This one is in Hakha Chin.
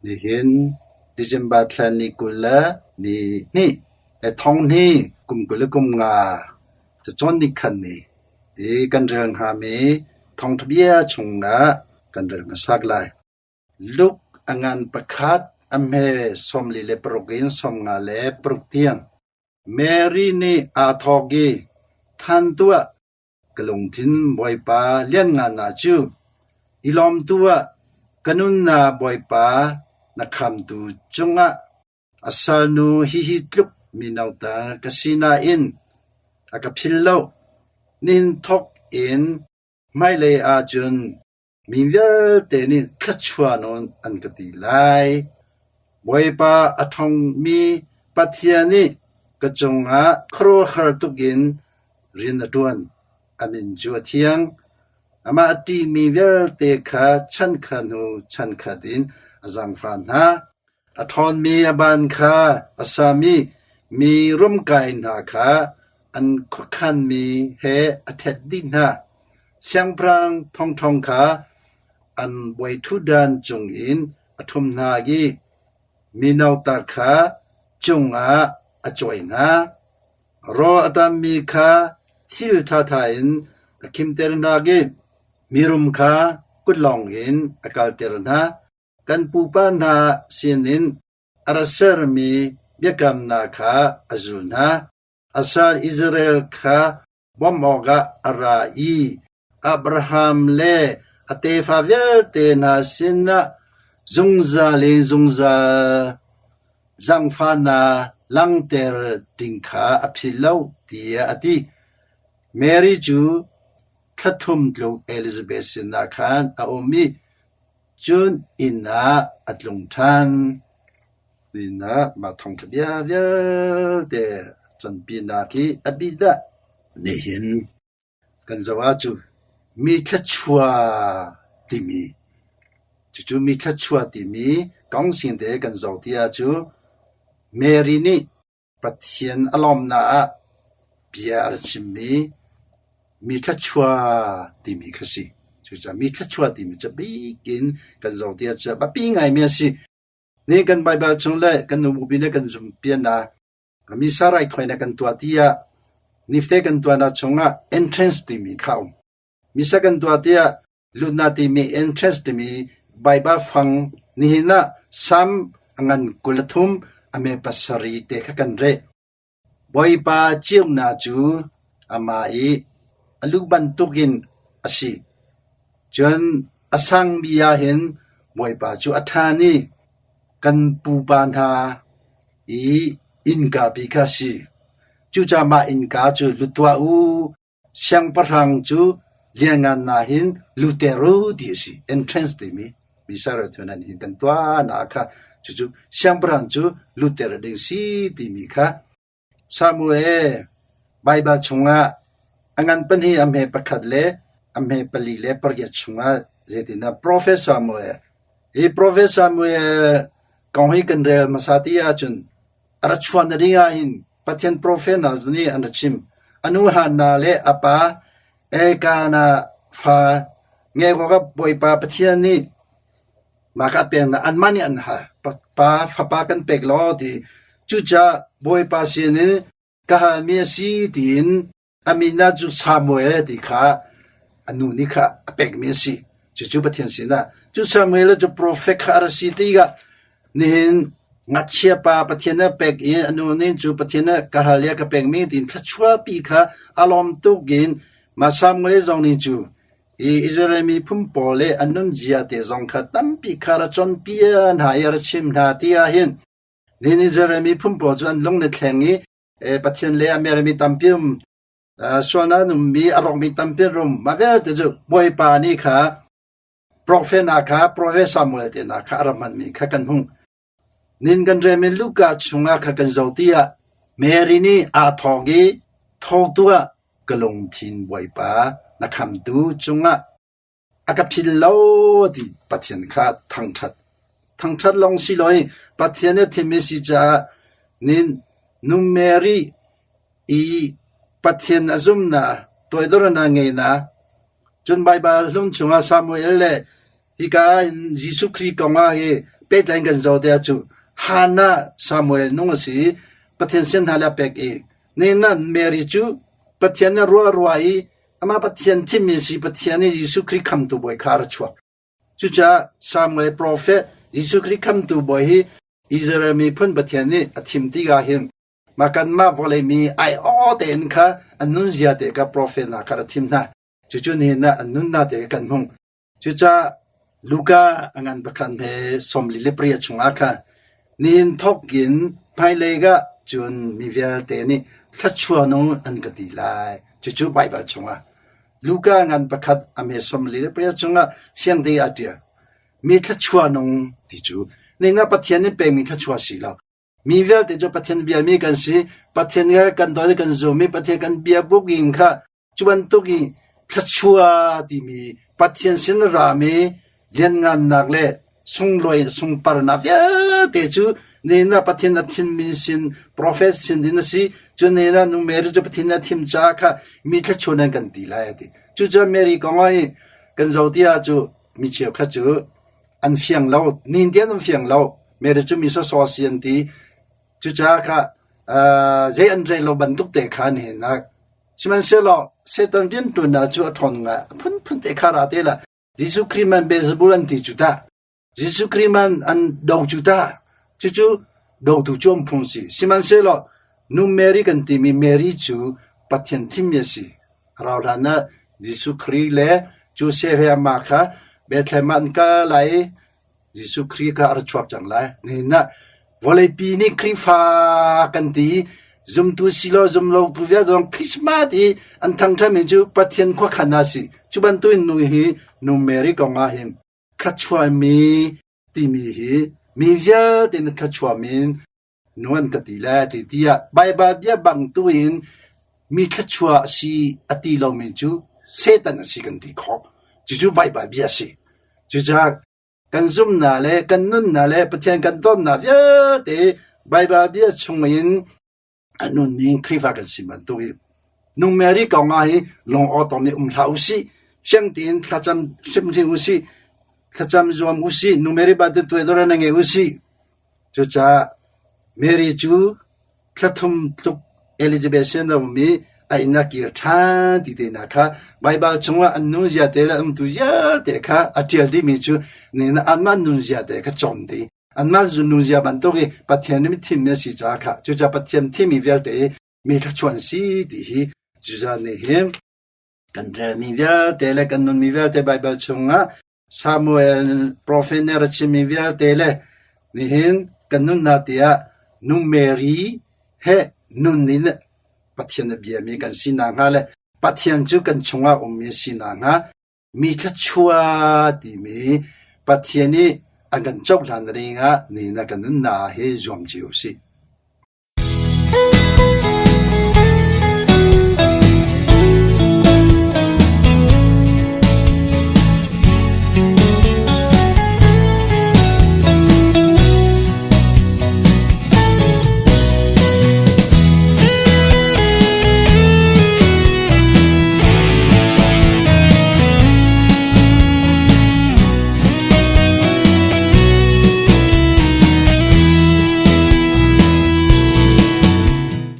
Nihin December thla ni 22 thonghnih kum 25 cacawn nikhat ni i kan rel hngami thawngṭha bia chungah kan rel hmasak lai. Luke a ngan pakhat a hme 46 in 56 tiang. Mary nih aa thawk i, "Than tuah, ka lungthin Bawipa lianngannak cu, i lawm tuah, ka nunnak Bawipa na khamtu cungah. A salnu hihi tluk mi nauta ka si nain a ka philh lo. Nihin thawk in hmailei ahcun Mi vialte nih thluachuah nawn an ka ti lai. Bawipa a ṭhawngmi Pathian nih ka cungah khuaruahhar tukin rian a ṭuan. A min cu a thiang. Amah a ṭihmi vialte kha chankhat hnu chankhat in a zaangfah hna. A ṭhawnmi a ban kha a sam i mi ruamkai hna kha an khuakhanmi he a ṭhet dih hna. Siangpahrang ṭhawngṭhawng kha an bawiṭhutdan cungin a ṭhum hna i mi nauta kha cungah a cawi hna. Rawl a ṭammi kha thil ṭhaṭha in a khimter hna i mirum kha kutlawng in a kalter hna. Kan pupa hna sinin a ra sermi biakamnak kha a zul hna. A sal Israel kha bawmh awkah a ra i Abraham le a tefa vialte hna sinah zungzal in zungzal zaangfahnak langhter ding kha a philh lo tiah a ti. Mary cu thla thum tluk Elizabeth sinah khan a um i Cun inn ah a tlung ṭhan. Inn ah mah thawngṭha bia vialte cawnpinak hi a bi dah. Nihin kan zoh ahcun mi thluachuah timi cucu mi thluachuah timi kong sing te kan zoh ti ahcun Mary nih Pathian a lawmnak ah bia a ra chimmi mi thluachuah timi kha si. Cucaah mi thluachuah timi cu bik in kan zoh ti ahcun a biapi ngaimi a si. Ni kan Baibal chung le kan nu bupi le kan zumhpiannak Missa raithawinak kan tuah ti ah nifte kan tuahnak chungah entrance timi kha a um. Missa kan tuah tiah Lutnak timi entrance timi Baibal fang nihin ah Salm a ngan 23 a me pasarih te kha kan reh. Bawipa ceunak cu amah i a lu bantukin a si. Cun a sangmi ah hin Bawipa cu a ṭhan i kan pupa hna i innka pi kha a si. Cucaah mah innka cu lut tuah u. Siangpahrang cu lianngannak hin luter u ti a si. Entrance timi Missa hin kan tuahnak kha cucu siangpahrang cu luter ding si timi kha Samuel Baibal chungah a ngan pahnih a hme pakhat le a hme pali le pariat chungah zeitindah Profet Samuel hi Profet Samuel kong hi kan rel hmasa ti ahcun A ra chuan na ding ahhin Pathian profet hna nih an ra chim. A nu Hannah le a pa Elkanah fa ngeih awkah Bawipa Pathian nih mah kha a pek hna. Anmah nih an hal. Pa fapa kan pek law ti. Cucaah Bawipa sinin ka halmi a si tiin A min ah cu Samuel ti kha a nu nih kha a pekmi a si. Cucu Pathian sinah. Cu Samuel cu profet kha a ra si tikah nihin ngakchia pa Pathian a pek i a nu nih cu Pathian a ka hal i a ka pekmi tiin thluachuahpi kha a lawm tuk in mah Samuel zong nih cu i Israel miphun pawl le an nunzia te zong kha tampi kha ra cawnpiak hna i a ra chim hna ti ahhin nihin Israel miphun pawl cu an lung le thleng i Pathian le a mermi tampi um sualnak an ummi a rawkmi tampi an um mah vialte cu Bawipa nih kha profet hna kha profet Samuel te hna kha a rak hmanmi kha kan hung nin kan relmi Luka chungah kha kan zoh ti ah Mary nih aa thawk i tho tuah ka lungthin Bawipa na khamtu cungah A ka phil lo ti Pathian kha thangṭhat. Thangṭhat lawng si loin Pathian nih a thimmi si caah nin nu Mary i Pathian a zumnak, toidornak ngeihnak, cun Baibal hlun chungah Samuel le hika in Jesuh Khrih kong ah hi. Pehtlaih kan zoh te cu Hannah Samuel nung a si i Pathian sin hna le a pek i nihin Mary cu Pathian nih ruah rua i amah Pathian thimmi si Pathian nih Jesuh Khrih khamtu bawi kha a ra chuak. Cucaah Samuel profet Jesuh Khrih khamtu bawi hi Israel miphun Pathian nih a thim tikah hin mah kanmah vawlei mi ai-aw tein kha an nunzia te kha profet hna kha ra thim hna. Cucu nihin ah an nunnak te kan hmung. Cucaah Luka a ngan pakhat he 48 chungah khan nihin thawk in hmailei ah cun mi vialte nih thluachuah nung an ka ti lai. Cucu Baibal chungah Luka ngan pakhat a hme 48 chungah fiangte ah a ṭial. Mi thluachuah nung ti cu nihin ah Pathian nih pekmi thluachuah si lo. Mi vialte cu Pathian biami kan si. Pathian he kan dawt i kan zum i Pathian kan bia buk in kha cu bantuk i thluachuah timi Pathian sin rami lianngannak le sunglawi sungparnak vialte cu nihin ah Pathian a thimmi sin profet sin in a si. Cu nihin ah nu Mary cu Pathian a thim caah kha mi thluachuah nan kan ti lai a ti. Cucaah Mary kong ah i kan zoh ti ah cu mi cheukhat cu an fiang lo. Nihin tiang an fiang lo. Mary cu mi sawsawh a si an ti. Cucaah kha zei an rel lo bantuk te kha nihin ah sihmanhsehlaw Satan rianṭuannak cu a ṭhawn ngai. A phunphun te kha ra te la. Jesuh Khrih man Beelzebul an ti cu tah. Jesuh Khrih man an do cu tah. Cucu dotu cu an phung si. Sihmanhsehlaw nu Mary kan timi Mary cu Pathian thimmi a si. Rauhhlan ah Jesuh Khrih le Josef he amah kha Bethlehem ah an kal lai i Jesuh Khrih kha a ra chuak cang lai. Nihin ah vawleipi nih Khrihfa kan ti i zumtu silo zumlo tu vialte zong Christmas i an thangṭhatmi cu Pathian khuakhan a si. Cu bantukin nu hi nu Mary kong ah hin thluachuahmi timi hi mi vialte nih thluachuahmi nu an ka ti le ti tiah Baibal bia bang tu in mi thluachuah a si a ti lomi cu Satan a si kan ti khawh. Cucu Baibal bia a si. Cucaah kan zumnak le kan nunnak le Pathian kan dawtnak vialte Baibal bia chungin a nunning Khrihfa kan si bantuk i nu Mary kong ah hi lung awtawm nih um hlah usih. Siang tein thlacam hrimhrim usih. Thlacam zuam usih. Nu Mary bantuk tuaidor na ngei usih. Cucaah Mary cu thla thum tluk Elizabeth sin a um i a inn a kir ṭhan ti tehna kha Baibal chungah an nunzia te le umtu vialte kha a ṭial dihmi cu nihin ah anmah nunzia te kha cawm ding. Anmah nunzia bantuk i Pathian nih mithimmi a si caah kha cucaah Pathian thimmi vialte hi mi thluachuah an si ti hi cucaah nih hin kan relmi vialte le kan nunmi vialte Baibal chungah Samuel profet nih a ra chimmi vialte le nihin kan nunnak tiah nu Mary he nun in Pathian a biami kan si nakhnga le Pathian cu kan chungah ummi a si nakhnga mi thluachuah timi Pathian nih a kan cohlan ring ah nihin ah kan nunnak hi zuam cio u sih.